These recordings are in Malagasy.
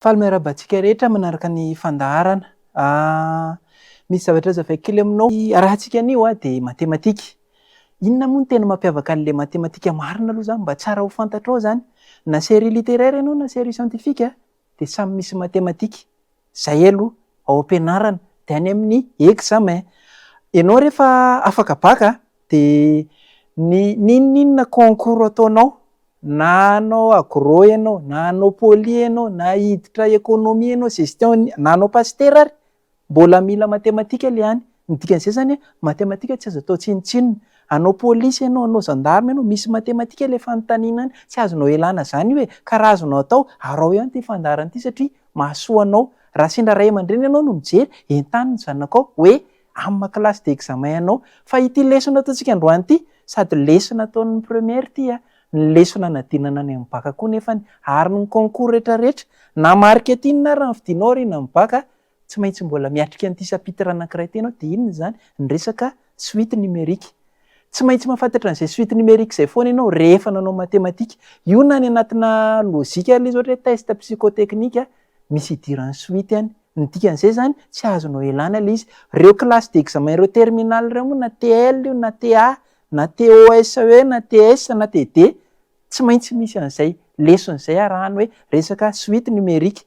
Faly miarahaba antsika rehetra manaraka ny fandaharana. Misy zavatra hazavaiko kely aminao. Arahantsika anio dia matematika. Inona moa no tena mampiavaka an'ilay matematika marina aloha izany mba tsara ho fantatrao izany? Na série littéraire ianao na série scientifique dia samy misy matematika. Izay aloha ao am-pianarana dia any amin'ny examen. Ianao rehefa afaka bac dia ny n'inon'inona concours ataonao na hanao agro ianao, na hanao poly ianao, na hiditra économie ianao, gestion, na hanao pasitera ary, mbola mila matematika le any. Ny dikan'izay zany matematika tsy azo atao tsinontsinona. Hanao polisy ianao, hanao gendarme ianao, misy matematika le fanontaniana any, tsy azonao ialana zany io e! Ka raha azonao atao, araho ihany ity fandaharana ity satria mahasoa anao. Raha sendra ray aman-dreny ianao no mijery, entano ny zanakao hoe amin'ny maha classe d'examen anao. Fa ity lesona ataontsika androany ity, sady lesona ataon'ny première ity a, ny lesona anadinana any amin'ny bac koa nefany, ary ny concours rehetrarehetra, na marketing ary ny fidinao aoriana amin'ny bac, tsy maintsy mbola miatrika an'ity chapitre anankiray ity ianao, dia inona izany? Ny resaka suite numérique. Tsy maintsy mahafantatra an'izay suite numérique izay foana ianao rehefa nanao matematika. Io na any anatina logique ary ilay izy ohatra hoe test psychotechnique, misy idiran'ny suite any. Ny dikan'izay izany, tsy azonao ialana ilay izy. Ireo classe d'examen ireo terminale ireo moa na TL io na TA na TOSE na TS na TD, tsy maintsy misy an'izay lesona izay arahana hoe resaka suite numérique.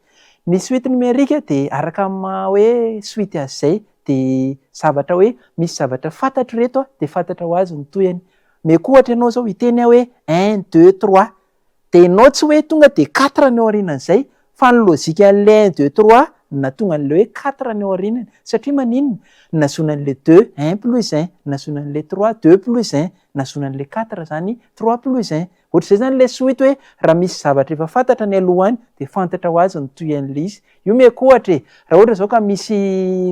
Ny suite numérique dia araka ny maha hoe suite azy izay dia zavatra hoe misy zavatra fantatro ireto dia fantatra ho azy ny tohiny. Omeko ohatra ianao izao, hiteny aho hoe un, deux, trois. Dia ianao tsy hoe tonga dia quatre ny ao aorianan'izay fa ny logique an'ilay un, deux, trois no nahatonga an'ilay hoe quatre ny ao aorianany. Satria maninona? Nahazoana an'ilay deux, un plus un, nahazoana an'ilay trois, deux plus un, nahazoana an'ilay quatre izany, trois plus un. Ohatr'izay izany ilay suite hoe raha misy zavatra efa fantatra any aloha any dia fantatra ho azy ny tohian'ilay izy. Io omeko ohatra e, raha ohatra izao ka misy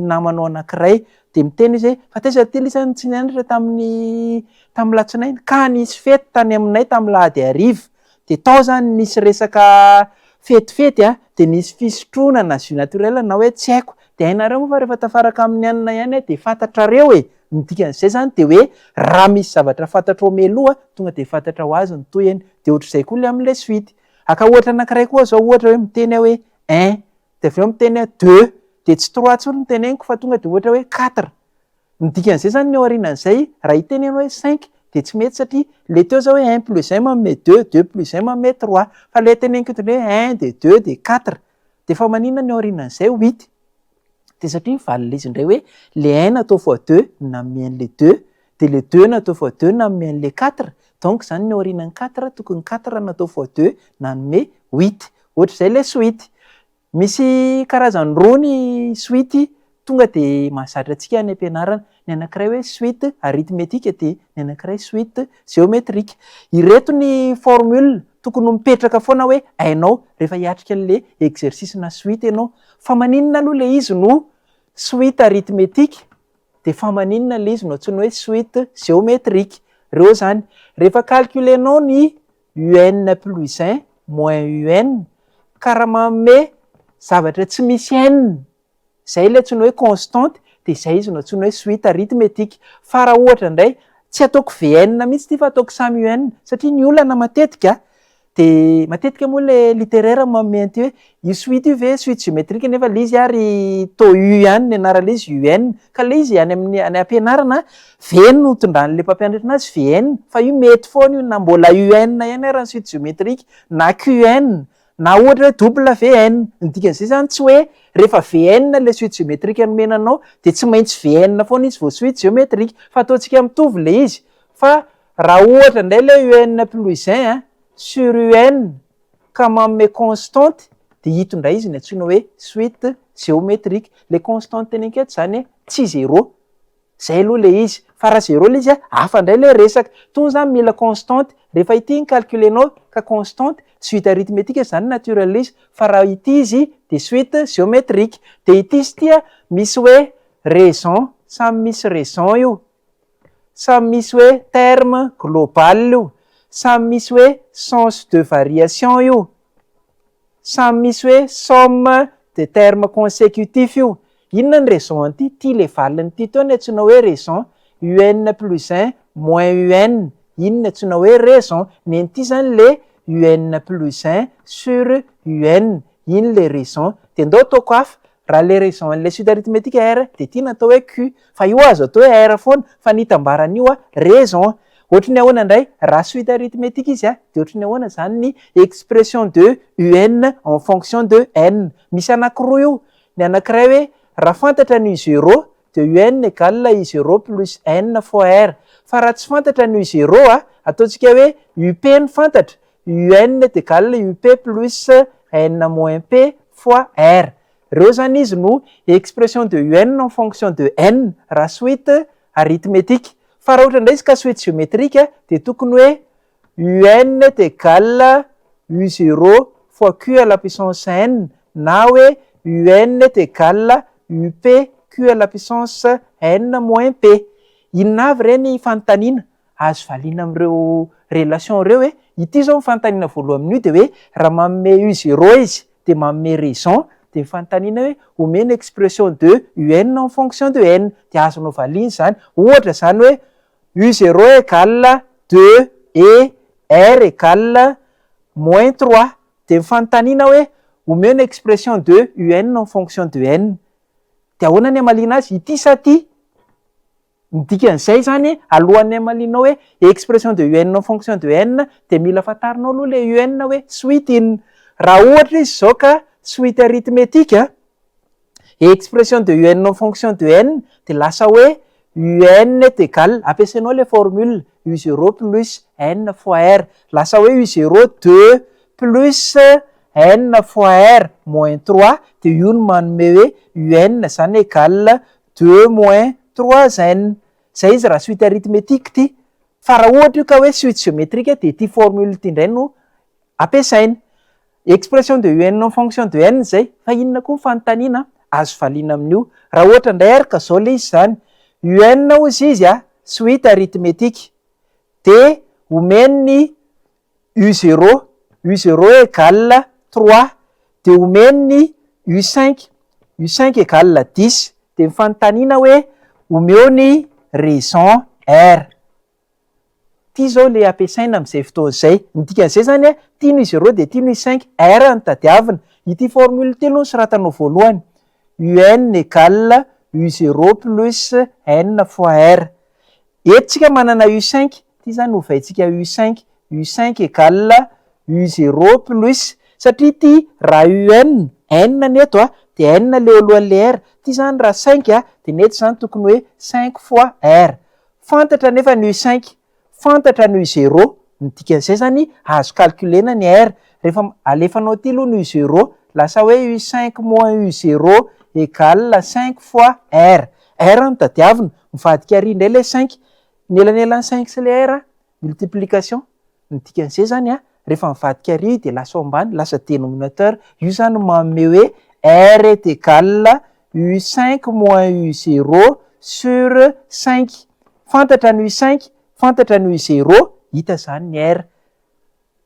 namanao anankiray dia miteny izy hoe fa taiza ity lisany no tsy nianatra tamin'ny tamin'ny latsinainy ka nisy fety tany aminay tamin'ny lahady hariva dia tao izany nisy resaka fetifety a, dia nisy fisotroana na jus naturel na hoe tsy haiko, dia hainareo moa fa rehefa tafaraka amin'ny anona ihany aho dia fantatrareo e, ny dikan'izay izany dia hoe raha misy zavatra fantatrao mialoha tonga dia fantatra ho azy ny tohiny, dia ohatr'izay koa ilay amin'ilay suite. Haka ohatra anankiray koa aho izao, ohatra hoe miteny aho hoe un, dia avy eo miteny aho deux, dia tsy trois intsony no teneniko fa tonga dia ohatra hoe quatre. Ny dikan'izay zany ny ao aorianan'izay raha hiteny ianao hoe cinq dia tsy mety satria le teo zao hoe un plus un manome deux, deux plus un manome trois fa le teneniko eto indray hoe un dia deux dia quatre dia fa maninona ny ao aorianan'izay huit? Dia satria ny valin'ilay izy indray hoe le un natao fois deux no nanome an'le deux dia le deux natao fois deux nanome an'le quatre donc zany ny ao aorianan'ny quatre tokony quatre natao fois deux nanome huit. Ohatr'izay ilay suite. Misy karazany roa ny suite tonga dia mahazatra antsika any am-pianarana. Ny anankiray hoe suite arithmétique dia ny anankiray suite géométrique. Ireto ny formule tokony ho mipetraka foana hoe hainao rehefa hiatrika an'ilay exercice na suite ianao. Fa maninona aloha ilay izy no suite arithmétique dia fa maninona ilay izy no antsoina hoe suite géométrique? Ireo izany. Rehefa calculer-nao ny un plus un moins un ka raha manome zavatra tsy misy n izay ilay antsoina hoe constante dia izay izy no antsoina hoe suite arithmétique fa raha ohatra indray tsy ataoko vn mihitsy ity fa ataoko samy un satria ny olana matetika dia matetika moa ilay littéraire manome an'ity hoe io suite io ve suite géométrique nefa ilay izy ary taux u ihany ny anaran'ilay izy un ka ilay izy any amin'ny any am-pianarana V no tondran'ilay mpampianatra anazy VN fa io mety foana io na mbola UN ihany ary ny suite géométrique na QN na ohatra hoe WN ny dikan'izay zany tsy hoe rehefa VN ilay suite géométrique nomena anao dia tsy maintsy VN foana izy vao suite géométrique fa ataontsika mitovy ilay izy fa raha ohatra indray ilay UN plus 1 sur UN ka manome constante dia ito indray izy no antsoina hoe suite géométrique. Ilay constante teneniko eto izany tsy zéro. Izay aloha ilay izy. Fa raha zéro ilay izy hafa indray ilay resaka. Itony izany mila constante. Rehefa ity ny calculer-nao ka constante, suite arithmétique izany naturel izy. Fa raha ity izy dia suite géométrique. Dia ity sy ity misy hoe raison, samy misy raison io. Samy misy hoe terme global io, samy misy hoe sens de variation io, samy misy hoe somme de termes consécutifs io. Inona ny raison an'ity? Ity ilay valin'ity teo no antsoina hoe raison, un plus un moins un, iny no antsoina hoe raison. Ny an'ity izany ilay un plus un sur un, Iny le raison. De ndao ataoko hafa: raha le raison an'le suite arithmétique R, de ty natao hoe Q, fa io azo atao hoe R foana, fa ny itambaran'io raison. Ohatry ny ahoana indray raha suite arithmétique izy de ohatry ny ahoana zany ny expression de Un en fonction de n? Misy anankiroa io. Ny anankiray hoe raha fantatra ny U0, de Un égale U0 plus n fois R. Fa raha tsy fantatra ny U0, ataontsika hoe UP ny fantatra, Un est égal UP plus n moins p fois R. Reo zany izy no expression de Un en fonction de n raha suite arithmétique. Fa raha ohatra indray izy ka suite géométrique, de tokony hoe Un est égal U0 fois q à la puissance n, na hoe Un est égal UP q à la puissance n moins p. Inona avy reny fanontaniana azo valiana am'ireo relation reo? Hoe ity zao ny fanontaniana voalohany amin'io, de hoe raha manome U0 izy, de manome raison, de fanontaniana hoe omena expression de Un en fonction de n, de azonao valiana zany. Ohatra zany hoe U0 égale 2 et R égale moins 3, de ny fanontaniana hoe omena expression de Un en fonction de n, de ahoana ny amaliana azy, ity sa ty? Ny dikan'izay zany, alohan'ny amalianao hoe expression de Un en fonction de n, de mila fantarinao aloha le Un hoe suite inona. Raha ohatra izy zao ka suite arithmétique, expression de Un en fonction de n de lasa hoe Un est égal, ampiasainao le formule U0 plus n fois R, lasa hoe U0 2 plus n fois R moins 3, de io no manome hoe Un zany égal 2 moins 3 n. Zay izy raha suite arithmétique ty. Fa raha ohatra io ka hoe suite géométrique, de ty formule ty indray no ampiasaina, expression de Un en fonction de n zay. Fa inona koa ny fanontaniana azo valiana amin'io? Raha ohatra indray ary ka zao le izy zany, Un ozy izy suite arithmétique, de omeny U0, U0 égale 3, de omeny U5, U5 égale 10, de ny fanontaniana hoe omeo ny raison R. Ty zao le ampiasaina am'izay fotoana zay. Ny dikan'izay zany ty no U0, de ty no U5, R ny tadiavina. Ity formule ty aloha ny soratanao voalohany: Un égale U0 plus n fois R. Eto tsika manana U5, ty zany ovaintsika U5, U5 égale U0 plus, satria ty raha Un, n ny eto de n le alohan'le R. Ty zany raha 5 de ny eto zany tokony hoe 5 fois R. Fantatra nefa ny U5, fantatra ny U0. Ny dikan'izay zany, azo calculena ny R. Rehefa alefanao ty aloha ny U0, lasa hoe U5 moins U0 égale 5 fois R. R no tadiavina. Mivadika ary indray le 5, ny elanelan'ny 5 sy le R, multiplication. Ny dikan'izay zany rehefa mivadika ary de lasa ao ambany, lasa dénominateur. Io zany manome hoe R est égal U5 moins U0 sur 5. Fantatra ny U5, fantatra ny U0, hita zany ny R.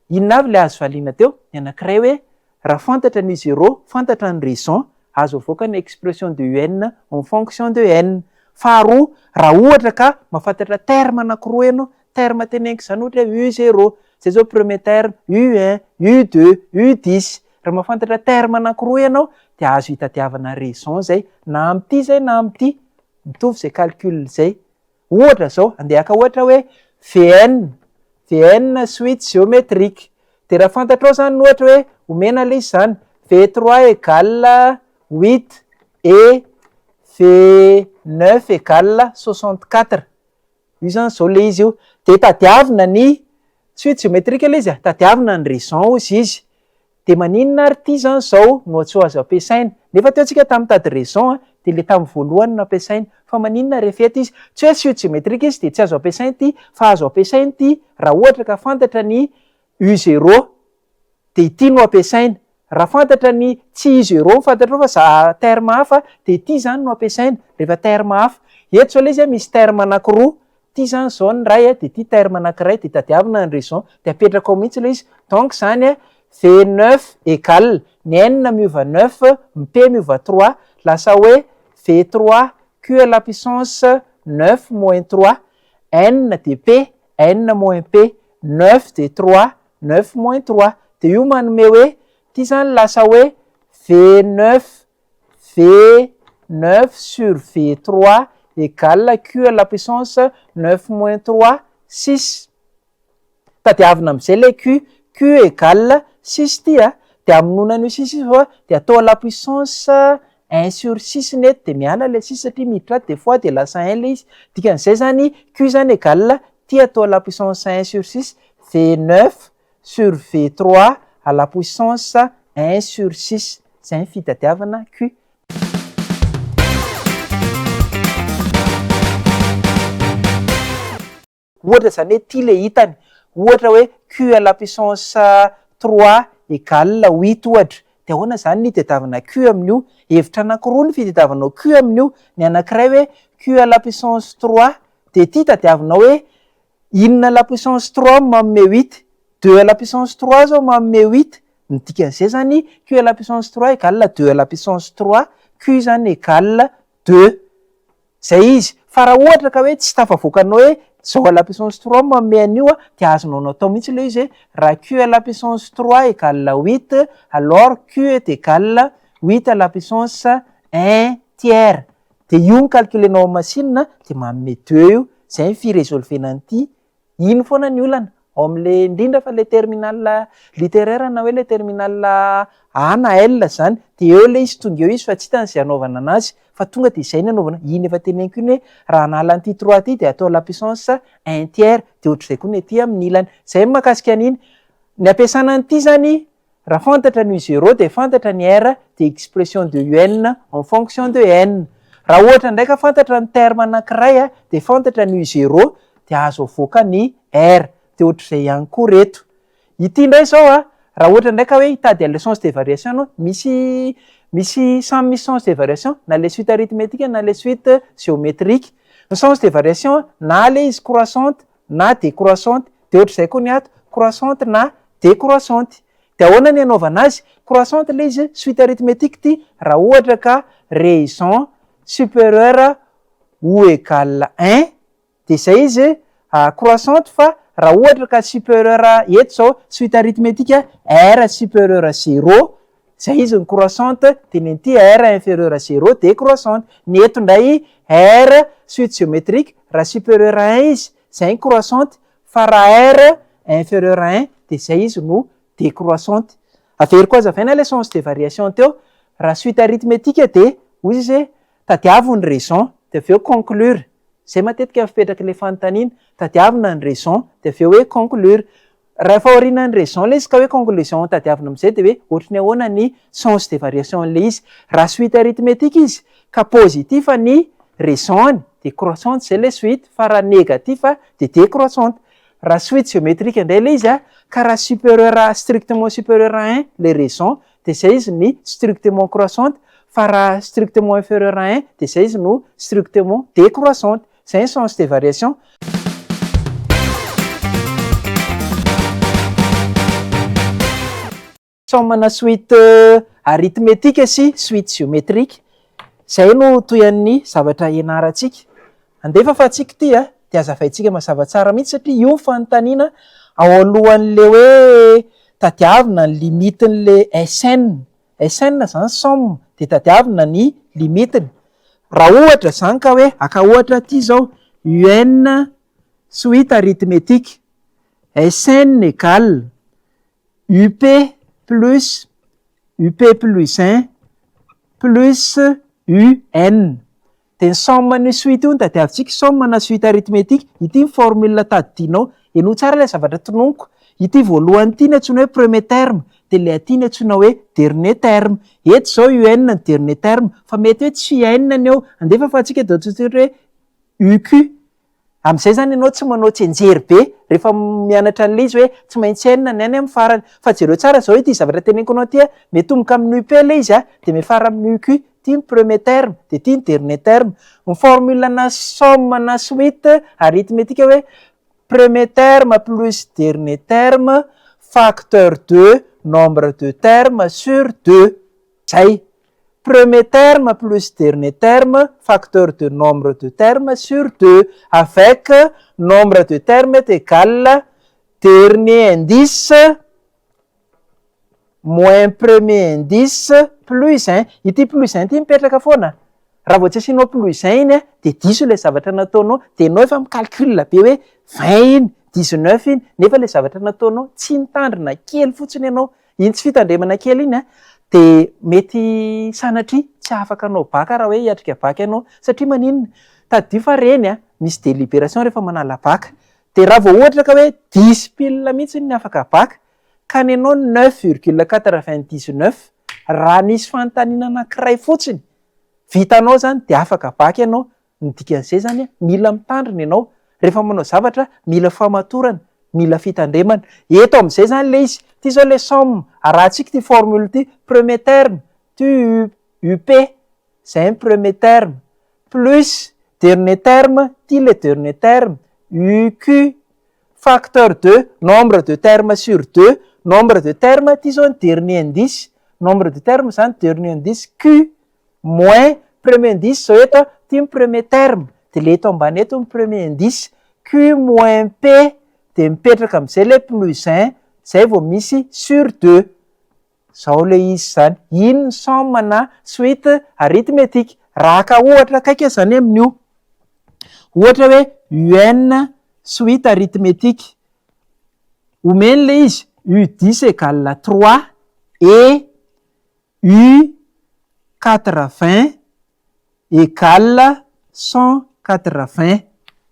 Inona avy le azo valiana teo? Ny anankiray hoe raha fantatra ny U0, fantatra ny raison, azo avoaka ny expression de Un en fonction de n. Faharoa, raha ohatra ka mahafantatra terme anankiroa ianao, terme teneniko zany ohatra hoe U0 zay zao premier terme, U1, U2, U10, raha mahafantatra terme anankiroa ianao, de azo hitadiavana raison zay, na am'ity zay na am'ity, mitovy zay calcul zay. Ohatra zao, andeha haka ohatra hoe Vn, Vn suite géométrique, de raha fantatrao zany ohatra hoe omena le izy zany V3 égale 8 et V9 égale 64, io zany zao le izy io, de tadiavina ny suite géométrique le izy tadiavina ny raison ozy izy, de maninona ary ty zany zao no tsy ho azo ampiasaina, nefa teo tsika tamin'ny tady raison de le tamin'ny voalohany no ampiasaina? Fa maninona rehefa eto izy, tsy hoe suite géométrique izy de tsy azo ampiasaina ty, fa azo ampiasaina ty raha ohatra ka fantatra ny U0, de ity no ampiasaina. Raha fantatra ny tsy U0 no fantatrao fa za terme hafa, de ity zany no ampiasaina rehefa terme hafa. Eto zao le izy misy terme anankiroa, ty zany zao ny ray de ty terme anankiray, de tadiavina ny raison, de apetraka ao mihitsy le izy. Donc zany V9 égale, ny n miova 9, ny p miova 3, lasa hoe V3 q à la puissance 9 moins 3, n de p, n moins p, 9 de 3, 9 moins 3, de io manome hoe ty zany lasa hoe V9 V9 sur V3 égale Q à la puissance 9 moins 3, 6. Tadiavina amin'izay ilay Q, Q égale 6 ity a, dia amonoana an'io 6 io a, dia atao à la puissance 1 sur 6 ny eto, dia miala ilay 6 satria miditra ato dia fois dia lasa 1 ilay izy. Dikan'izay zany Q zany égale ity atao à la puissance 1 sur 6, V9 sur V3 à la puissance 1 sur 6. Izay ny fitadiavana Q. Ohatra izany hoe ity ilay hitany, ohatra hoe Q à la puissance 3 égale 8 ohatra, dia ahoana izany ny hitadiavana Q amin'io? Hevitra anankiroa ny fitadiavanao Q amin'io, ny anankiray hoe Q à la puissance 3, dia ity tadiavinao hoe inona à la puissance 3 no manome 8, 2 à la puissance 3 zao manome 8, ny dikan'izay zany Q à la puissance 3 égale 2 à la puissance 3, Q zany égale 2. Zay izy. Fa raha ohatra ka hoe tsy tafavoakanao hoe zao à la puissance 3 no manome an'io a, dia azonao natao mihitsy ilay izy hoe raha Q à la puissance 3 égale 8, alors Q est égal 8 à la puissance 1 tiers. Dia io no calculenao amin'ny machine dia manome 2 io. Zay ny fi-resolvena an'ity. Iny foana ny olana ao amin'le, indrindra fa le terminale littéraire na hoe le terminale A na L zany, dia eo le izy tonga eo izy fa tsy hitany izay hanaovana anazy fa tonga dia izay ny anaovana. Iny efa teneniko iny hoe raha hanala an'ity 3 ity dia atao la puissance 1 tiers, dia ohatr'izay koa ny aty amin'ny ilany. Zay ny mahakasika an'iny. Ny ampiasana an'ity zany, raha fantatra ny U0 dia fantatra ny R, dia expression de UN en fonction de N. Raha ohatra indray ka fantatra ny terme anankiray dia fantatra ny U0 dia azo avoaka ny R, dia ohatr'izay ihany koa reto. Ity indray izao a, raha ohatra indray ka hoe hitady an'ilay sens de variation ianao, misy misy samy misy sens de variation na ilay suite arithmétique na ilay suite géométrique. Ny sens de variation na ilay izy croissante na décroissante, dia ohatr'izay koa ny ato, croissante na décroissante. Dia ahoana ny anaovana azy? Croissante ilay izy, suite arithmétique ity, raha ohatra ka raison supérieur ou égal 1, dia izay izy croissante, fa raha ohatra ka supérieur eto zao suite arithmétique R supérieur 0, izay izy ny croissante, dia ny an'ity R inférieur 0 décroissante. Ny eto indray R suite géométrique, raha supérieur 1 izy, izay ny croissante, fa raha R inférieur 1 dia izay izy no décroissante. Averiko hazavaina ilay sens de variation teo. Raha suite arithmétique dia hoy izy hoe tadiavo ny raison dia avy eo conclure. Izay matetika fipetraky ilay fanontaniana, tadiavina ny raison dia avy eo hoe conclure. Rehefa aorianan'ny raison ilay izy ka hoe conclusion tadiavina amin'izay dia hoe ohatry ny ahoana ny sens de variation an'ilay izy. Raha suite arithmétique izy ka positif ny raison-ny dia croissante izay ilay suite, fa raha négatif dia décroissante. Raha suite géométrique indray ilay izy a, ka raha supérieur à, strictement supérieur à 1 le raison dia izay izy ny strictement croissante, fa raha strictement inférieur à 1 dia izay izy no strictement décroissante. Izay ny sens de variation. Somme-na suite arithmétique sy suite géométrique. Izay no tohian'ny zavatra ianarantsika. Andefa fa antsika ity a, dia hazavaintsika mazava tsara mihitsy satria io ny fanontaniana ao alohan'le hoe tadiavina ny limite-n'le SN. SN zany somme, dia tadiavina ny limite-ny. Raha ohatra zany ka hoe aka ohatra ity zao UN suite arithmétique, SN égale UP plus UP plus 1 plus UN. Dia ny somme ny suite io no tadiavintsika, somme na suite arithmétique. Ity ny formule tadidinao. Henoy tsara ilay zavatra tononiko. Ity voalohany ity no antsoina hoe premier terme, dia ilay aty no antsoina hoe dernier terme. Eto izao UN ny dernier terme, fa mety hoe tsy N ny eo. Andefa fa antsika dia antsointsika hoe UQ. Amin'izay zany ianao tsy manao tsianjery be rehefa mianatra an'ilay izy hoe tsy maintsy N ny any amin'ny farany. Fa jereo tsara izao ity zavatra teneniko anao ity a, miatomboka amin'ny UP ilay izy a, dia miafara amin'ny UQ. Ity ny premier terme, dia ity ny dernier terme. Ny formule na somme na suite arithmétique hoe premier terme plus dernier terme facteur de nombre de termes sur 2. Zay. Premier terme plus dernier terme facteur de nombre de termes sur 2 avec nombre de termes est égal dernier indice. moins premier indice plus un. Ity plus un ity mipetraka foana. Raha vao tsy asianao plus un iny dia diso ilay zavatra nataonao, dia ianao efa mi-calcul be hoe vingt iny, dix-neuf iny, nefa ilay zavatra nataonao tsy nitandrina kely fotsiny ianao. Iny tsy fitandremana kely iny dia mety sanatria tsy hahafaka hanao bac raha hoe hiatrika bac ianao. Satria maninona? Tadidio fa ireny misy délibération rehefa manala bac. Dia raha vao ohatra ka hoe dix pile mihitsy ny afaka bac, ka ny anao neuf virgule quatre-vingt-dix-neuf, raha nisy fanontaniana anankiray fotsiny vitanao izany dia afaka bac ianao. Ny dikan'izay izany, mila mitandrina ianao rehefa manao zavatra, mila fahamatorana, mila fitandremana. Eto amin'izay izany ilay izy, ity izao ilay somme, arahantsika ity formule ity, premier terme, tu, up, izay ny premier terme, plus dernier terme, ity ilay dernier terme, uq, facteur de nombre de terme sur deux, nombre de terme, ity izao ny dernier indice, nombre de terme izany dernier indice, q, moins premier indice zao eto, ity ny premier terme, dia ilay eto ambany eto ny premier indice, q moins p, dia mipetraka amin'izay ilay plus un, zay vao misy sur deux. Zao ilay izy izany. Iny ny somme na suite arithmétique. Raha haka ohatra akaiky aho izany amin'io, ohatra hoe un suite arithmétique, omeny ilay izy u dix égale trois et U quatre vingt égale cent quatre vingt.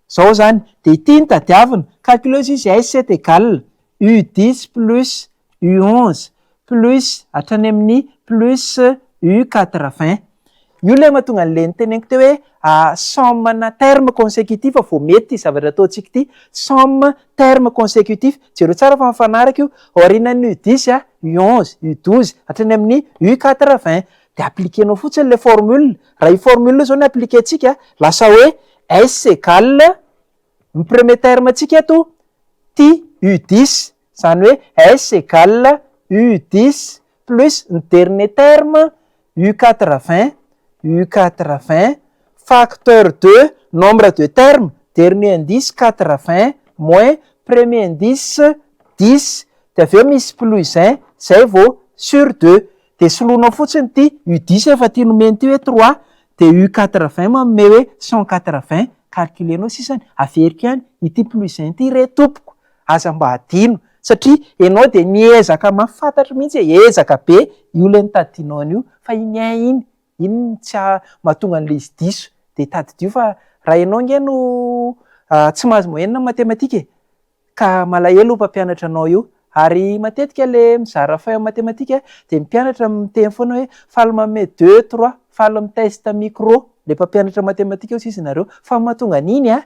Zao zany, de ity no tadiavina, calculeo izy S est égale U dix plus U onze plus hatrany amin'ny plus U quatre vingt. Io ilay mahatonga an'ilay niteneniko teo hoe somme na terme consécutif vao mety ity zavatra ataontsika ity, somme terme consécutif, jereo tsara fa mifanaraka io, aorianan'ny U dix a, U onze, U douze, hatrany amin'ny U quatre vingt, dia appliquer-nao fotsiny ilay formule, raha io formule io izao no appliquer-ntsika, lasa hoe S égale ny premier terme ntsika eto ty U dix, izany hoe S égale U dix plus ny dernier terme U quatre vingt, U quatre vingt, facteur de nombre de terme, dernier indice quatre vingt moins premier indice dix, de avy eo misy plus un zay vao sur deux, de soloinao fotsiny ity U dix efa ty nomeny ity hoe trois, de U quatre vingt manome hoe cent quatre vingt, calculer-nao sisany, averiko ihany ity plus un ity re tompoko, Aza mba adino satria ianao dia miezaka mafy fantatro mihitsy e, ezaka be io ilay nitadianao an'io fa iny un iny, iny no tsy mahatonga an'ilay izy diso dia tadidio fa raha ianao ange no tsy mahazo moyenne ny matematika e, ka malahelo io mpampianatra anao io ary matetika ilay mizara feuille amin'ny matematika dia ny mpianatra miteny foana hoe faly manome deux, trois, faly mi-test micro ilay mpampianatra matematika hoy sisa nareo fa ny mahatonga an'iny an,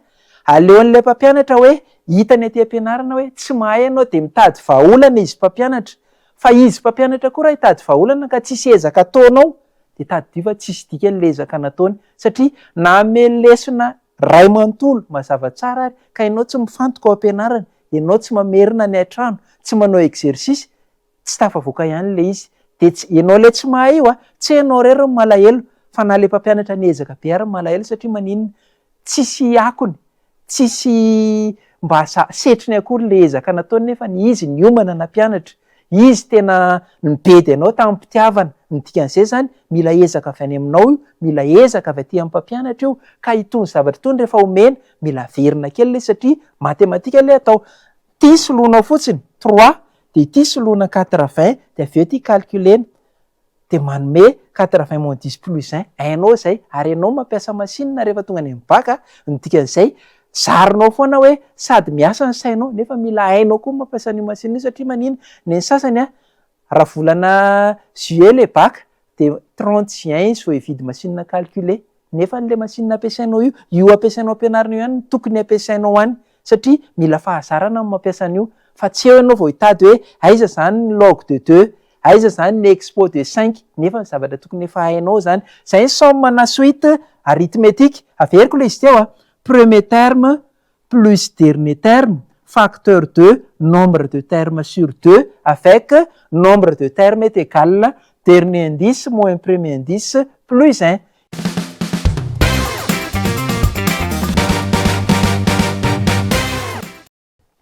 Aleon'ilay mpampianatra hoe hitany aty am-pianarana hoe tsy mahay ianao dia mitady vahaolana izy mpampianatra. Fa izy mpampianatra koa raha hitady vahaolana ka tsisy ezaka ataonao dia tadidio fa tsisy dikany ilay ezaka nataony satria nanome lesona ray manontolo mazava tsara ary ka ianao tsy mifantoka ao am-pianarana, ianao tsy mamerina any an-trano, tsy manao exercice, tsy tafavoaka ihany ilay izy. Dia tsy, ianao ilay tsy mahay io a, tsy ianao irery no malahelo fa na ilay mpampianatra niezaka be ary malahelo satria maninona? Tsisy akony, tsisy mba setriny akory ilay ezaka nataony nefa izy niomana nampianatra, izy tena nibedy anao tamim-pitiavana. Ny dikan'izay izany, mila ezaka avy any aminao io, mila ezaka avy aty amin'ny mpampianatra io, ka itony zavatra itony rehefa omena, mila averina kely ilay izy satria matematika ilay atao. Ity soloinao fotsiny, trois, dia ity soloina quatre vingt, dia avy eo ity calculer-na. Dia manome quatre vingt moins dix plus un, hainao izay, ary ianao mampiasa machine rehefa tonga any amin'ny bac, ny dikan'izay zarinao foana hoe sady miasa ny sainao nefa mila hainao koa ny mampiasa an'io machine io satria manina, ny an'ny sasany an, raha volana juillet le bac dia trente juin izy vao hividy machine à calculer, nefa an'ilay machine ampiasainao io, io ampiasainao ampianarina io ihany no tokony ampiasainao any satria mila fahazarana ny mampiasa an'io fa tsy eo ianao vao hitady hoe aiza izany ny log de deux, aiza izany ny expo de cinq nefa ny zavatra tokony efa hainao izany. Izay ny somme na suite arithmétique. Averiko ilay izy teo a, premier terme plus dernier terme facteur de nombre de termes sur deux avec nombre de termes est égal dernier indice moins premier indice plus un.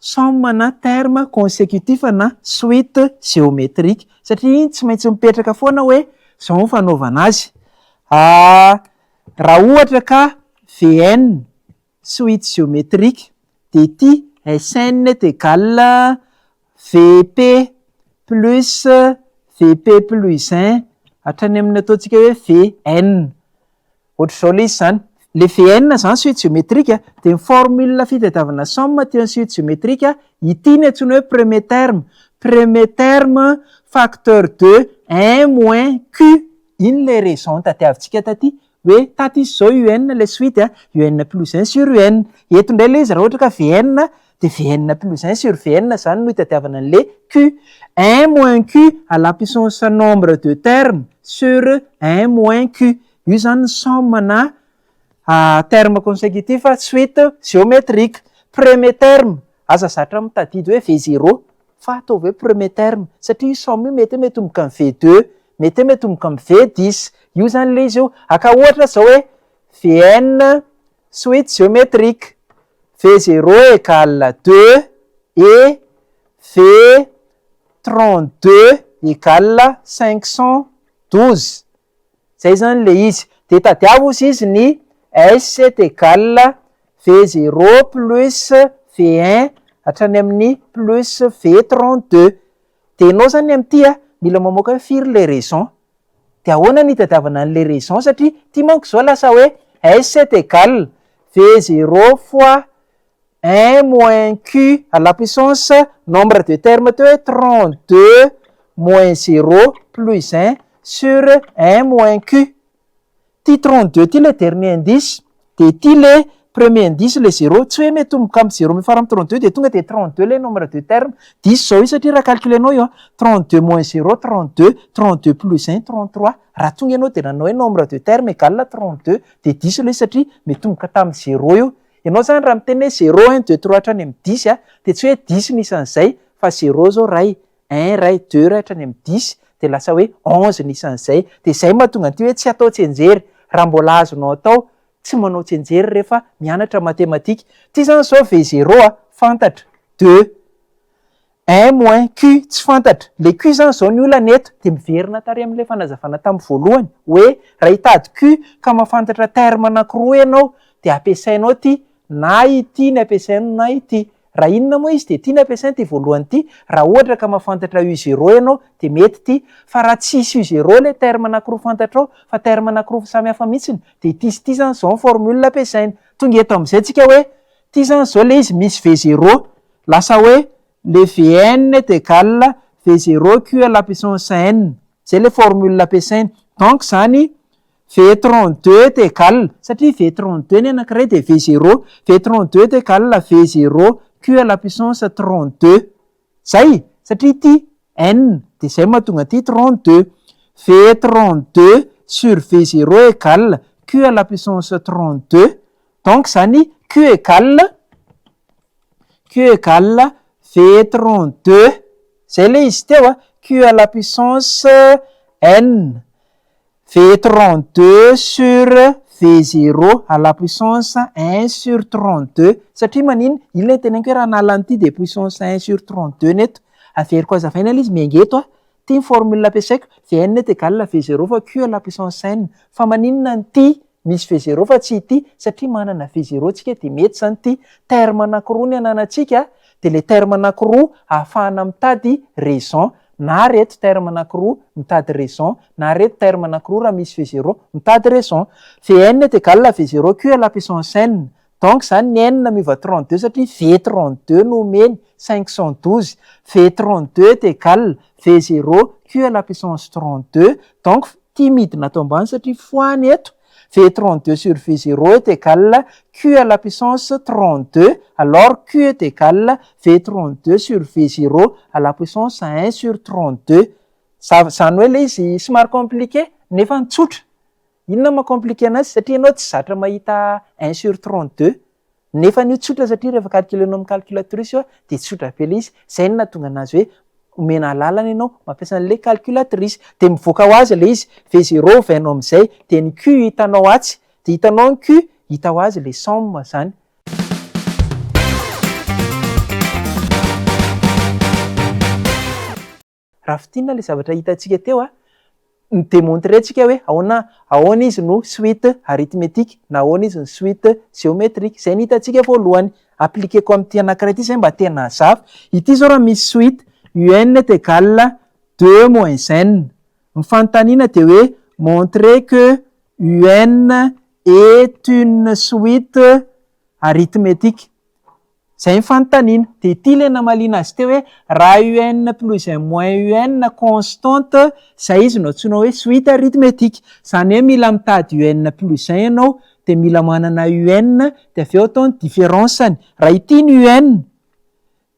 Somme na terme consécutif na suite géométrique satria iny tsy maintsy mipetraka foana hoe zao ny fanaovana azy. Raha ohatra ka VN suite géométrique dia ity SN est égal VP plus VP plus 1 hatrany amin'ny ataontsika hoe VN. Ohatr'izao ilay izy izany. Ilay VN izany suite géométrique dia ny formule fitadiavana somme aty amin'ny suite géométrique, ity no antsoina hoe premier terme. Premier terme facteur de 1 moins Q. Iny ilay raison tadiavintsika taty hoe tato izy izao UN ilay suite, UN plus 1 sur UN. Eto indray ilay izy raha ohatra ka VN dia VN plus 1 sur VN izany no itadiavana an'ilay Q. 1 moins Q à la puissance nombre de termes sur 1 moins Q. Io izany ny somme na terme consécutif suite géométrique. Premier terme, aza zatra mitadidy hoe V0 fa ataovy hoe premier terme satria io somme io mety hoe mitomboka amin'ny V2, mety hoe mitomboka amin'ny V10. Io izany ilay izy io. Aka ohatra izao hoe VN suite géométrique V0 égale 2 et V32 égale 512. Zay izany ilay izy. Dia tadiavo ozy izy ny S est égal V0 plus V1 hatrany amin'ny plus V32. Dia ianao izany amin'ity a, mila mamoaka hoe firy ilay raison. Dia ahoana no hitadiavana an'ilay raison satria ity manko izao lasa hoe S est égal V0 fois 1 moins Q à la puissance nombre de termes teo hoe 32 moins 0 plus 1 sur 1 moins Q. Ty 32 ty le dernier indice, de ty le premier indice le 0. Tsy hoe mitomboka amin'ny 0 mifara amin'ny 32 de tonga de 32 le nombre de termes. Diso zao io satria raha calculenao io a, 32 moins 0 32, 32 plus 1 33. Raha tonga ianao de nanao hoe nombre de termes égale 32 de diso le izy satria mitomboka tamin'ny 0 io. Ianao zany raha miteny hoe 0 1 2 3 hatrany amin'ny 10 a, de tsy hoe 10 ny isan'izay fa 0 zao ray, 1 ray, 2 ray hatrany amin'ny 10 de lasa hoe 11 ny isan'izay. De zay mahatonga an'ity hoe tsy atao tsianjery. Raha mbola azonao atao tsy manao tsianjery rehefa mianatra matematika. Ty zany zao V0 a, fantatra 2, 1 moins Q tsy fantatra. Le Q zany zao ny olana eto de miverina tary amin'ilay fanazavana tamin'ny voalohany hoe raha hitady Q ka mahafantatra terme anankiroa ianao de ampiasainao ty, na ity ny ampiasainao na ity. Raha inona moa izy de ty ny ampiasaina ty voalohany ty. Raha ohatra ka mahafantatra U0 ianao de mety ty, fa raha tsisy U0 le terme anankiroa fantatrao fa terme anankiroa samy hafa mihitsiny de ity sy ity zany zao ny formule ampiasaina. Tonga eto amin'izay tsika hoe ty zany zao le izy misy V0, lasa hoe le Vn est égal V0 Q à la puissance n, zay le formule ampiasaina. Donc zany V32 est égal, satria V32 ny anankiray de V0, V32 est égal V0 Q à la puissance 32. Zay, satria ty n de zay mahatonga ty 32. V32 sur V0 égale Q à la puissance 32. Donc zany Q égale V32, zay le izy teo a, Q à la puissance n V32 sur V0 à la puissance 1 sur 32. Satria manino? Iny le teneniko hoe raha hanala an'ity de puissance 1 sur 32 ny eto. Averiko hazavaina ilay izy miainga eto a. Ty ny formule ampiasaiko: Vn est égal V0 fois Q à la puissance n. Fa maninona nyity misy V0 fa tsy ity? Satria manana V0 tsika de mety zany ty. Terme anankiroa ny ananantsika, de le terme anankiroa ahafahana mitady raison, na reto terme anankiroa mitady raison, na reto terme anankiroa raha misy V0 mitady raison. Vn est égal V0 Q à la puissance n. Donc zany ny n miova 32 satria V32 no omeny 512. V32 est égal V0 Q à la puissance 32. Donc ty midina ato ambany satria fois ny eto. V32 sur V0 est égal Q à la puissance 32. Alors Q est égal V32 sur V0 à la puissance 1 sur 32. Zany hoe le izy somary compliqué nefa tsotra. Inona maha compliqué anazy? Satria ianao tsy zatra mahita 1 sur 32, nefa io tsotra satria rehefa calculenao amin'ny calculatrice io de tsotra be le izy. Zay no nahatonga anazy hoe omena alalana ianao mampiasa an'le calculatrice, de mivoaka ho azy le izy. V0 ovainao am'izay de ny Q hitanao atsy, de hitanao ny Q, hita ho azy le somme zany. Raha fintinina ilay zavatra hitantsika teo a, mi-demontrer tsika hoe ahoana ahoana izy no suite arithmétique na ahoana izy no suite géométrique. Izay no hitantsika voalohany. Appliquer-ko amin'ity anankiray ity izay mba tena hazava. Ity izao raha misy suite un est égal deux moins n. Ny fanontaniana dia hoe montrer que un est une suite arithmétique. Izay ny fanontaniana. Dia ity ilay namaliana azy teo hoe raha un plus un moins un constante, izay izy no antsoina hoe suite arithmétique. Izany hoe mila mitady un plus un ianao, dia mila manana un, dia avy eo atao ny différence-ny. Raha ity ny un,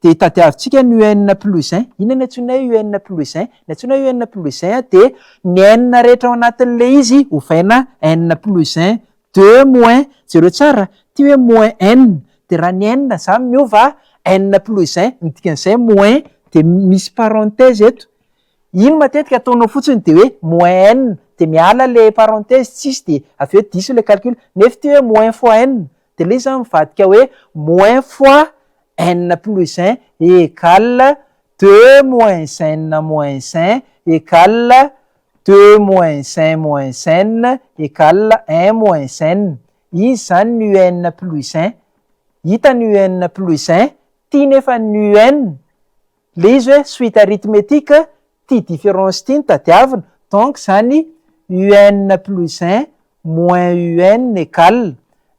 dia tadiavintsika ny un plus un. Inona ny antsoina hoe un plus un? Ny antsoina hoe un plus un dia ny n rehetra ao anatin'ilay izy ovaina n plus un, deux moins, jereo tsara, ity hoe moins n, dia raha ny n izany miova n plus un, ny dikan'izay moins dia misy parenthèse eto. Iny matetika ataonao fotsiny dia hoe moins n, dia miala ilay parenthèse, tsisy dia avy eo diso ilay calcul. Nefa ity hoe moins fois n, dia ilay izy izany mivadika hoe moins fois n plus 1 égale 2 moins n moins 1 égale 2 moins 1 moins n égale 1 moins n. Izy izany ny un plus 1. Hita ny un plus 1, ty nefa ny un, le izy hoe suite arithmétique, ty différence ty no tadiavina. Donc zany un plus 1 moins un égale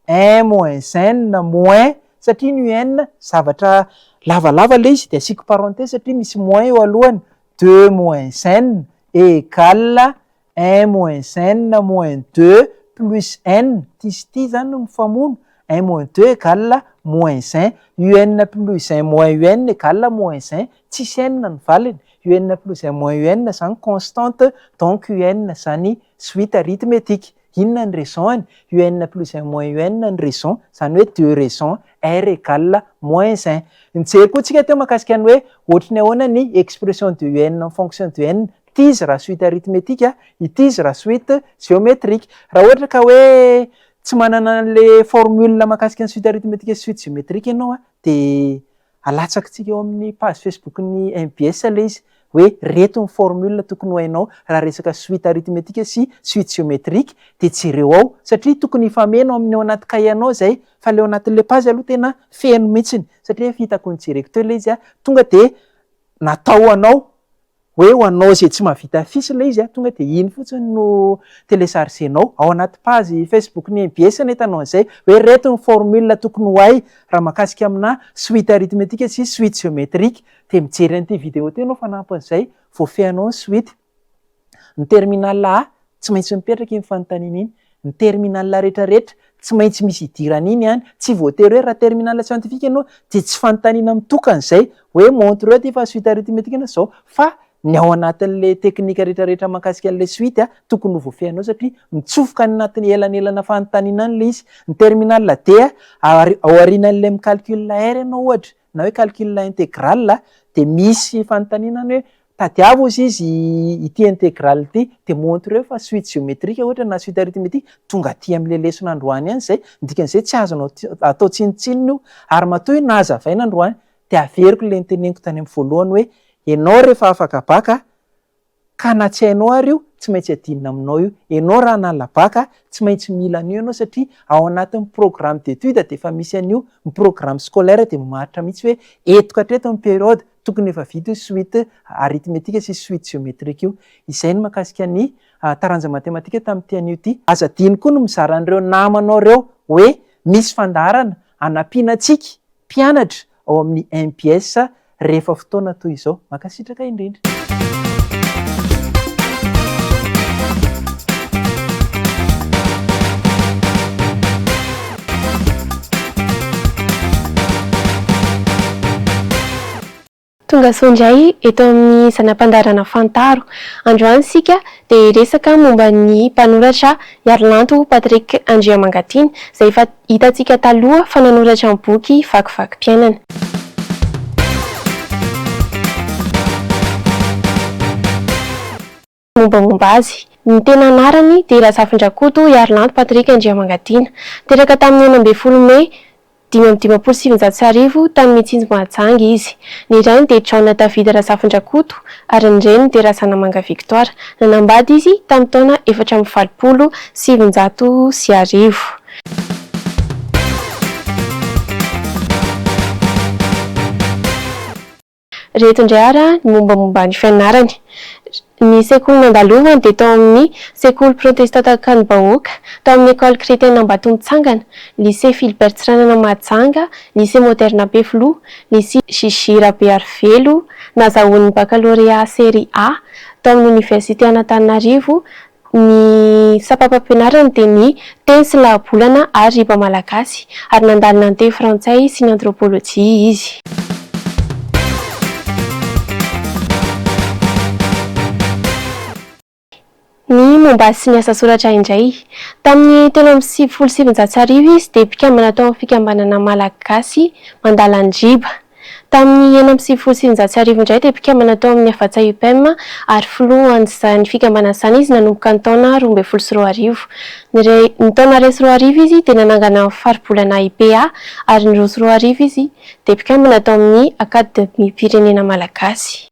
1 moins n moins, satria ny un zavatra lavalava le izy de asiako parenthèse satria misy moins eo alohany, 2 moins n égale 1 moins n moins 2 plus n, ty sy ty zany no mifamono, 1 moins 2 égale moins 1, un plus 1 moins un égale moins 1, tsisy n ny valiny, un plus 1 moins un zany constante, donc un zany suite arithmétique. Inona ny raison-ny? Un plus 1 moins un ny raison, zany hoe deux raisons, r égale moins 1. Nijery koa tsika teo mahakasika ny hoe ohatry ny ahoana ny expression de un en fonction de n. Ity izy raha suite arithmétique, ity izy raha suite géométrique. Raha ohatra ka hoe tsy manana an'le formule mahakasika ny suite arithmétique sy suite géométrique ianao a, dia alatsakitsika eo amin'ny page Facebook-n'ny MBS ilay izy hoe reto ny formule tokony ho hainao raha resaka suite arithmétique sy suite géométrique, dia jereo ao satria tokony hifameno amin'ny ao anaty cahier anao izay, fa ilay ao anatin'ilay page aloha tena feno mihitsiny satria efa hitako nijereko teo ilay izy a, tonga dia natao ho anao hoe ho anao izay tsy mahavita affiche ilay izy a, tonga dia iny fotsiny no télécharger-nao ao anaty page Facebook-n'ny MBS no ahitanao an'izay hoe reto ny formule tokony ho hay raha mahakasika amina suite arithmétique sy suite géométrique. Dia mijery an'ity vidéo ity ianao fanampin'izay voafehinao ny suite. Ny terminal A tsy maintsy mipetraka iny fanontaniana iny, ny terminal rehetrarehetra tsy maintsy misy idirana iny any, tsy voatery hoe raha terminal scientifique ianao dia tsy fanontaniana mitokana izay hoe montre eo ty fa suite arithmétique na zao, fa ny ao anatin'le teknika rehetrarehetra mahakasika an'le suite a tokony ho voafehinao satria mitsofoka any anatin'ny elanelana fanontaniana any le izy. Ny terminal D a, ao aorianan'le mi-calcul R ianao ohatra na hoe calcul intégral dia misy fanontaniana any hoe tadiavo ozy izy ity intégrale ity, dia montre eo fa suite géométrique ohatra na suite arithmétique, tonga aty amin'ilay lesona androany ihany izay, ny dikan'izay tsy azonao atao tsinontsinona io, ary matoa io nahazavaina androany dia averiko ilay noteneniko tany amin'ny voalohany hoe ianao rehefa afaka baka ka na tsy hainao ary io tsy maintsy adinina aminao io, ianao raha hanala baka tsy maintsy mila an'io ianao satria ao anatin'ny programme d'étude dia efa misy an'io, ny programme scolaire dia mamaritra mihitsy hoe eto ka hatreto ny période tokony efa vita io suite arithmétique sy suite géométrique io. Izay ny mahakasika ny taranja matematika tamin'ity anio ity. Aza adino koa ny mizara an'ireo namanao ireo hoe misy fandaharana hanampiana antsika mpianatra ao amin'ny MPS rehefa fotoana toy izao. Mankasitraka indrindra. Tonga soa indray eto amin'ny zana-pandaharana Fantaro. Androany isika dia hiresaka momba ny mpanoratra Iarilanto Patrick Andriamangatiana, izay efa hitantsika taloha fa nanoratra ny boky Vakivakim-piainana. Mombamomba azy. Ny tena anarany dia Razafindrakoto Iarilanto Patrick Andriamangatiana. Teraka tamin'ny 16 mey. 1955 tany Mitsinjo Mahajanga izy. Ny rainy dia Jaona David Razafindrakoto ary ny reniny dia Razanamanga Victoire. Nanambady izy tamin'ny taona 1984. Ireto indray ary ny mombamomba ny fianarany. Ny sekoly nandalovany dia tao amin'ny Sekoly Protestanta Ankanibahoaka, tao amin'ny Ecole Chrétienne Ambatomitsangana, Lycée Philbert Tsiranana Mahajanga, Lycée Moderne Ampefiloha, Lycée JJ Rabearivelo, nazahoany ny Baccalauréat Série A tao amin'ny Oniversite an'Antananarivo, Ny sampam-pampianarany dia ny Teny sy lahabolana ary riba malagasy, ary nandalina ny teny frantsay sy ny antrôpôlôjia izy. Ny momba azy sy ny asa soratra indray. Tamin'ny 1993 izy dia mpikambana tao amin'ny Fikambanana Malagasy mandala ny riba. Tamin'ny 1996 indray dia mpikambana tao amin'ny Havatsa UPEM ary filohan'izany fikambanana izany izy nanomboka ny taona 2012. Ny iray ny taona 2001 izy dia nanangana ny faribolana IPA ary ny 2002 izy dia mpikambana tao amin'ny Akademiam-pirenena Malagasy.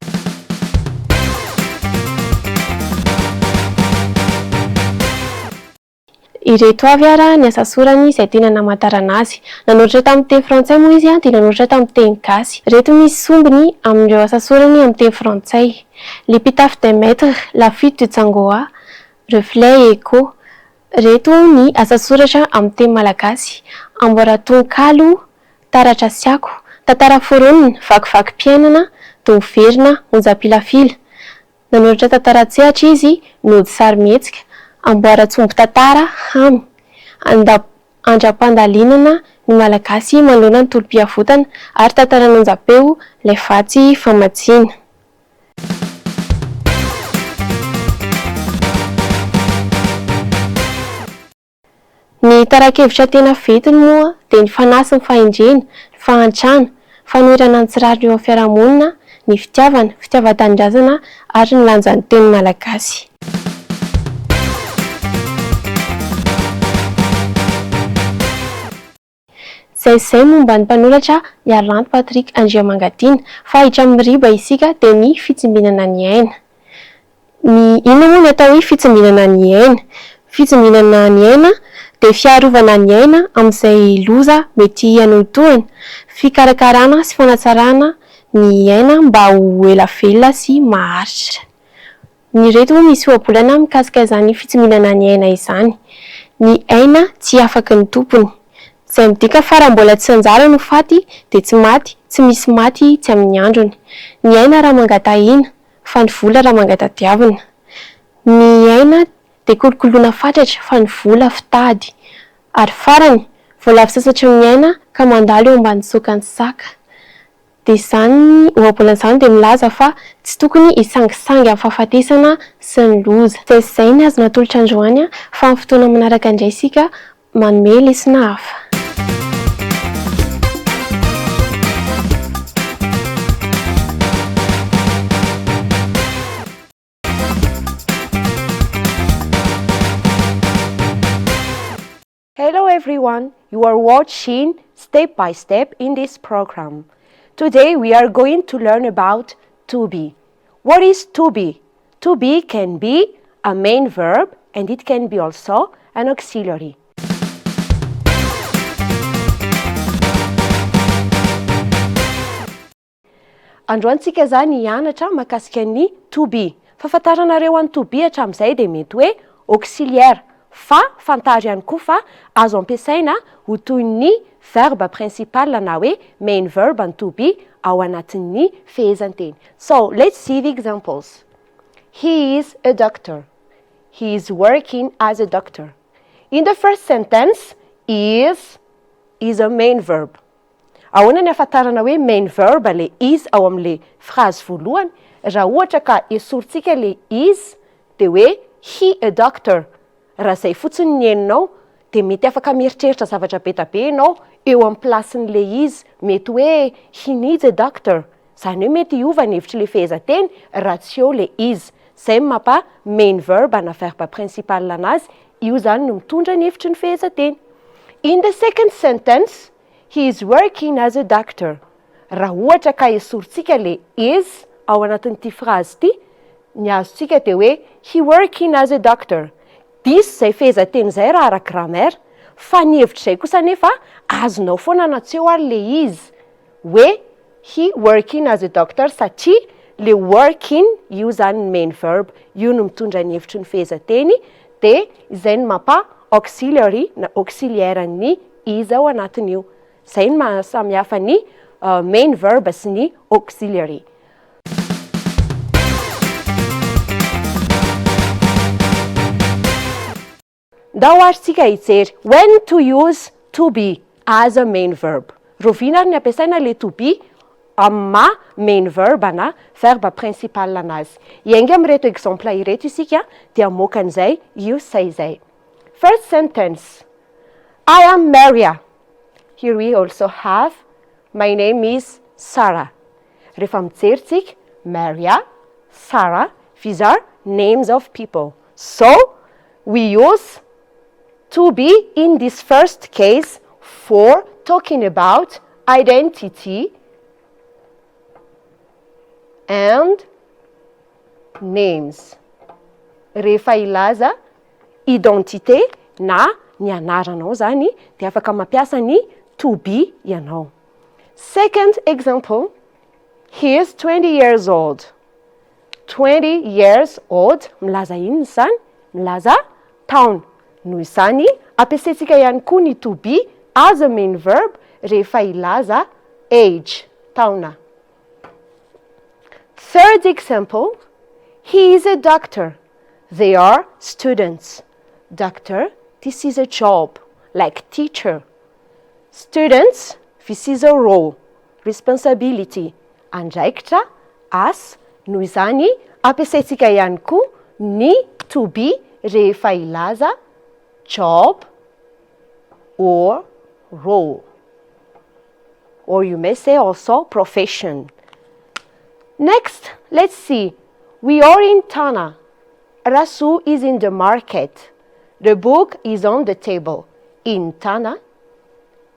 Ireto avy ara ny asa sorany izay tena namantarana azy. Nanoratra tamin'ny teny frantsay moa izy dia nanoratra tamin'ny teny gasy. Ireto misy sombiny amin'ireo asa sorany amin'ny teny frantsay, L'épitaphe d'un maître, La fuite de Tsangoa, Reflets et échos. Ireto ny asa soratra amin'ny teny malagasy, Amboaratononkalo, Taratra sy ako, Tantara foronina, Vakivakim-piainana, Domiverina, Onjam-pilafila. Nanoratra tantara an-tsehatra izy, nody sarimihetsika, amboaran-tsombin-tantara, hamy, andram-pandalinana ny Malagasy manoloana ny tolom-piavotana ary tantaran'onjam-peo ilay vatsy famatsiana. Ny tara-kevitra tena ventiny moa dia ny fanahy sy ny fahendrena, ny fahantrana, fanoherana ny tsy rariny eo amin'ny fiarahamonina, ny fitiavana, fitiavan-tanindrazana ary ny lanjan'ny teny malagasy. Izay izay momba ny mpanoratra Iarilanto Patrick Andriamangatiana. Fa hatramin'ny riba isika dia ny fitsimbinana ny aina. Ny inona moa ny atao hoe fitsimbinana ny aina? Fitsimbinana ny aina dia fiarovana ny aina amin'izay loza mety hanohintohina, fikarakarana sy fanatsarana ny aina mba ho ela velona sy maharitra. Ny ireto moa misy ohabolana mikasika izany fitsimbinana ny aina izany. Ny aina tsy afaky ny tompony. Izay midika fa raha mbola tsy anjara no faty dia tsy maty, tsy misy maty tsy amin'ny androny. Ny aina raha mangatahina, fa ny vola raha mangatadiavina. Ny aina dia kolokoloina fatratra fa ny vola fitady. Ary farany, voalavo sasatry ny aina ka mandalo eo ambany tsoakan'ny saka. Dia izany ohabolana izany dia milaza fa tsy tokony hisangisangy amin'ny fahafatesana sy ny loza. Izay sy izay ny azo natolotra androany fa amin'ny fotoana manaraka indray isika manome lesona hafa. Hello everyone, you are watching Step by Step in this program. Today we are going to learn about to be. What is to be? To be can be a main verb and it can be also an auxiliary. Androany tsika zany hianatra mahakasika ny to be. Fahafantaranareo an'i to be hatramin'izay dia mety hoe auxiliaire fa fantaro ihany koa fa azo ampiasaina ho toy ny verbe principal na hoe main verb ny to be ao anatin'ny fehezanteny. So, let's see the examples. He is a doctor. He is working as a doctor. In the first sentence, is is a main verb. Ahoana ny ahafantarana hoe main verb le is ao amin'le phrase voalohany? Raha ohatra ka esorintsika le is dia hoe he a doctor. Raha zay fotsiny ny henonao dia mety afaka mieritreritra zavatra be da be ianao eo amin'ny place-n'le is. Mety hoe he needs a doctor. Izany hoe mety hiova ny hevitr'le fehezanteny raha tsy eo le is. Zay no mampa main verb na verbe principal anazy, io zany no mitondra ny hevitry ny fehezanteny. In the second sentence, He is working as a doctor. Raha ohatra ka esorintsika le is ao anatin'ity phrase ity, ny azontsika dia hoe he working as a doctor. Diso izay fehezanteny izay raha ara-grammaire, fa ny hevitr'izay kosa anefa azonao foana na tsy eo ary le is hoe he working as a doctor satria le working io izany ny main verb, io no mitondra ny hevitry ny fehezanteny dia izay no mampa auxiliary na auxiliaire ny is ao anatin'io. Izay no maha samy hafa ny main verb sy ny auxiliary. Ndao ary tsika hijery when to use to be as a main verb. Rahoviana ary ny ampiasaina le to be amin'ny maha main verb na verbe principal anazy. Hiainga amin'ireto exemple ireto isika dia hamoaka an'izay use izay. First sentence, I am Maria. Here we also have my name is Sarah. Rehefa mijery tsika, Maria, Sarah, these are names of people. So, we use to be in this first case for talking about identity and names. Rehefa hilaza identité na ny anaranao zany dia afaka mampiasa ny to be ianao. Second example, he is 20 years old. 20 years old milaza inona izany? Milaza taona. Noho izany, ampiasaintsika ihany koa ny to be as a main verb rehefa hilaza age, taona. Third example, he is a doctor, they are students. Doctor, this is a job, like teacher. Students, this is a role, responsibility, andraikitra, asa. Noho izany, ampiasaintsika ihany koa ny to be rehefa hilaza job or role. Or you may say also profession. Next, let's see. We are in Tana. Rasoa is in the market. The book is on the table. In Tana,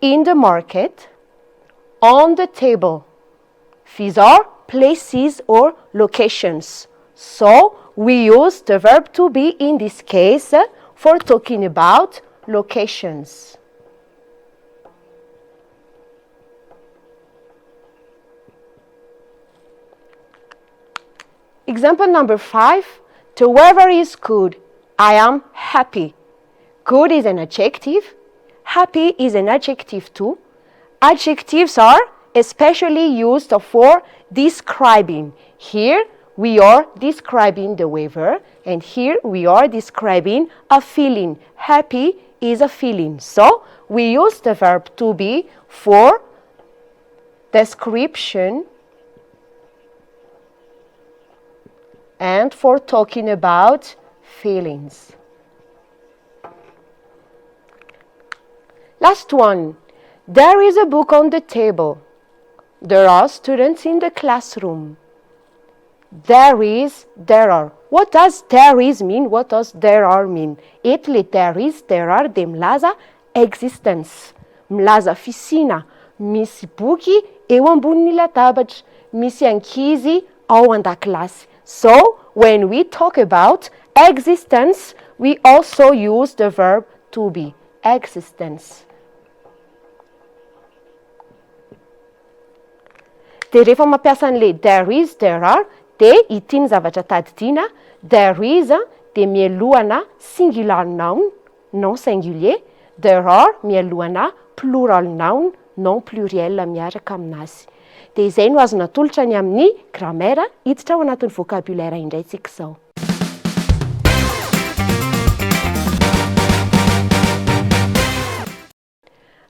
in the market, on the table. These are places or locations. So, we use the verb to be in this case for talking about locations. Example number 5, the weather is good, I am happy. Good is an adjective, happy is an adjective too. Adjectives are especially used for describing. Here we are describing the weather and here we are describing a feeling. Happy is a feeling. So we use the verb to be for description and for talking about feelings. Last one. There is a book on the table. There are students in the classroom. There is, there are. What does there is mean? What does there are mean? Eto le there is, there are dia milaza existence. Milaza fisiana. Misy boky eo ambonin'ny latabatra. Misy ankizy ao an-dakilasy. So, when we talk about existence, we also use the verb to be. Existence. Dia rehefa mampiasa an'ilay there is, there are, dia ity ny zavatra tadidiana, there is dia mialohana singular noun, nom singulier, there are mialohana plural noun, nom pluriel miaraka aminazy. Dia izay no azo natolotra ny amin'ny grammaire, hiditra ao anatin'ny vocabulaire indray tsika izao.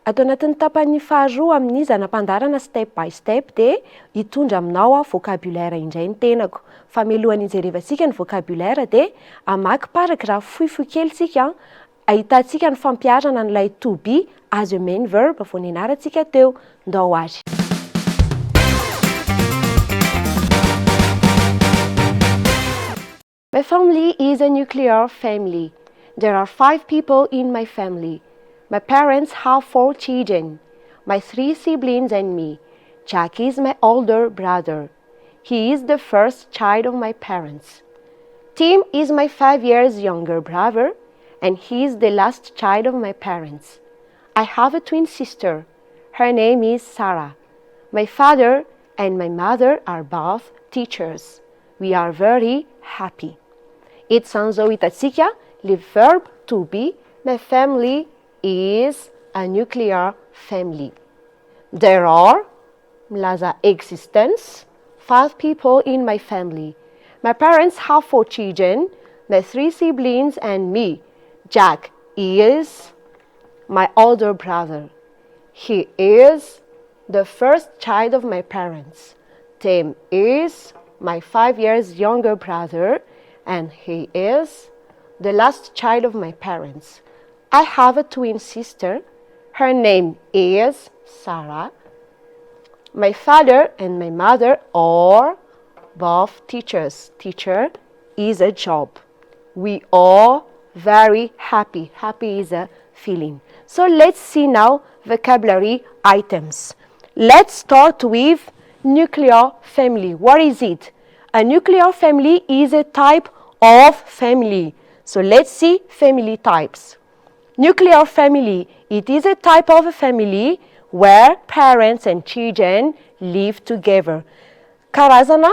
Ato anatin'ny tapany faharoa amin'ny zana-pandaharana Step by Step dia hitondra aminao aho vocabulaire indray ny tenako. Fa mialohan'ny hijerevantsika ny vocabulaire dia hamaky paragraphe fohifohy kely tsika ahitantsika ny fampiharana an'ilay to be as a main verb vao nianarantsika teo. Ndao ary. My family is a nuclear family. There are five people in my family. My parents have four children. my three siblings and me. Jack is my older brother. He is the first child of my parents. Tim is my five years younger brother and he is the last child of my parents. I have a twin sister. Her name is Sarah. My father and my mother are both teachers. We are very happy. Eto izany izao hitantsika le verb to be, my family is a nuclear family. There are, milaza existence, five people in my family. My parents have four children, my three siblings and me. Jack is my older brother. He is the first child of my parents. Tim is my five years younger brother and he is the last child of my parents. I have a twin sister. Her name is Sarah. My father and my mother are both teachers. Teacher is a job. We are very happy. Happy is a feeling. So let's see now vocabulary items. Let's start with nuclear family. What is it? A nuclear family is a type of family. So let's see family types. Nuclear family, it is a type of a family where parents and children live together. Karazana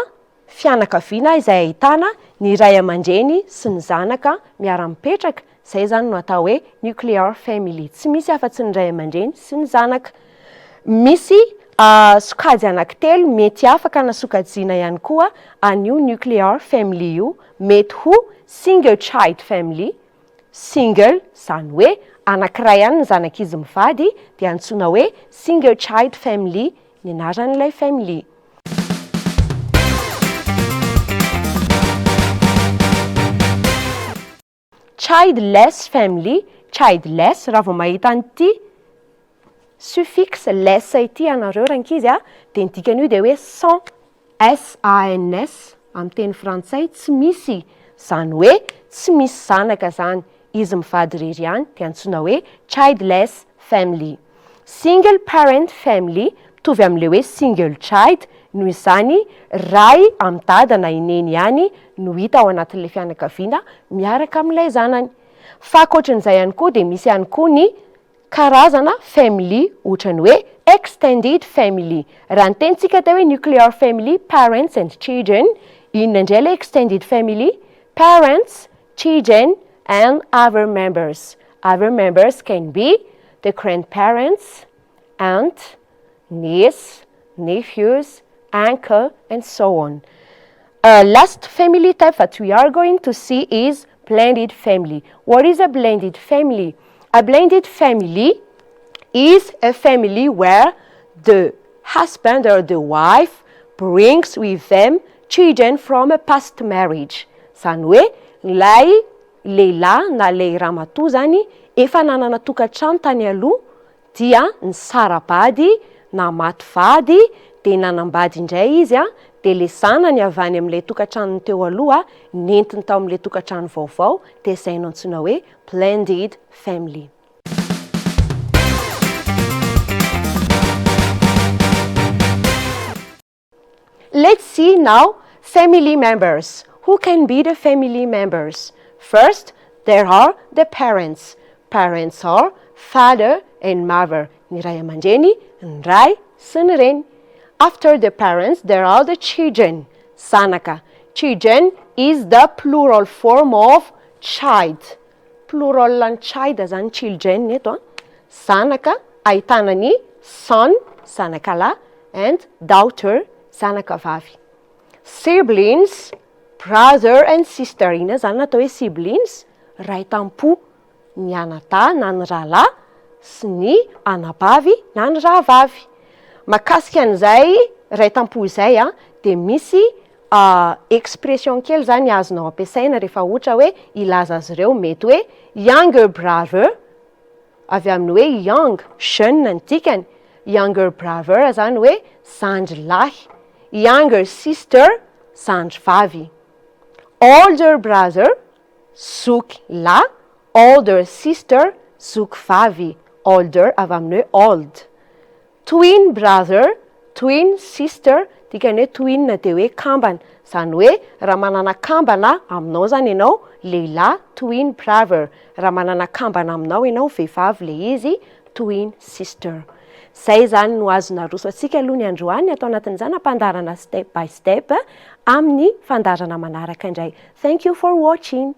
fianakaviana izay ahitana ny ray aman-dreny sy ny zanaka miara-mipetraka, izay izany no atao hoe nuclear family. Tsy misy afa-tsy ny ray aman-dreny sy ny zanaka. Misy sokajy anankitelo mety afaka hanasokajiana ihany koa an'io nuclear family io, mety ho single child family, single izany hoe anankiray ihany ny zanak'izy mivady dia antsoina hoe single child family ny anaran'ilay family. Childless family, childless, raha vao mahita an'ity suffixe less ity ianareo rankizy a, dia ny dikan'io dia hoe sans, S A N S, amin'ny teny frantsay, tsy misy, izany hoe tsy misy zanaka izany, izy mivady irery ihany dia antsoina hoe childless family. Single parent family, mitovy amin'ilay hoe single child, noho izany ray amin'ny dada na i neny ihany no hita ao anatin'ilay fianakaviana miaraka amin'ilay zanany. Fa ankoatran'izay ihany koa dia misy ihany koa ny karazana family ohatran'ny hoe extended family. Raha niteny tsika teo hoe nuclear family, parents and children, inona indray ilay extended family? Parents, children and other members. Other members can be the grandparents, aunt, niece, nephews, uncle and so on. Uh, last family type that we are going to see is blended family. What is a blended family? A blended family is a family where the husband or the wife brings with them children from a past marriage. Izany hoe ilay lehilahy na ilay ramatoa izany efa nanana tokantrano tany aloha dia nisara-bady na maty vady dia nanambady indray izy dia ilay zanany avy any amin'ilay tokantranony teo aloha nentiny tao amin'ilay tokantrano vaovao dia izay no antsoina hoe blended family. Let's see now family members. Who can be the family members? First, there are the parents. Parents are father and mother. Ny ray aman-dreny, ny ray sy ny reny. After the parents, there are the children. Zanaka. Children is the plural form of child. Plural ny child zany children eto an. Zanaka ahitana ny son, zanaka lahy, and daughter, zanaka vavy. Siblings, brother and sister, inona zany no atao hoe siblings? Ray tam-po, ny anadahy na ny rahalahy sy ny anabavy na ny rahavavy. Mahakasika an'izay ray tam-po izay dia misy expression kely zany azonao ampiasaina rehefa ohatra hoe hilaza azy ireo, mety hoe younger brother, avy amin'ny hoe young, jeune ny dikany, younger brother zany hoe zandry lahy, younger sister zandry vavy, older brother zoky lahy, older sister zoky vavy, older avy amin'ny hoe old. Twin brother, twin sister, dikany hoe twin de hoe kambana, zany hoe raha manana kambana aminao zany ianao lehilahy, twin brother, raha manana kambana aminao ianao vehivavy le izy, twin sister. Zay zany no azo naroso antsika aloha ny androany atao anatin'izany ampandaharana Step by Step amin'ny fandaharana manaraka indray. Thank you for watching.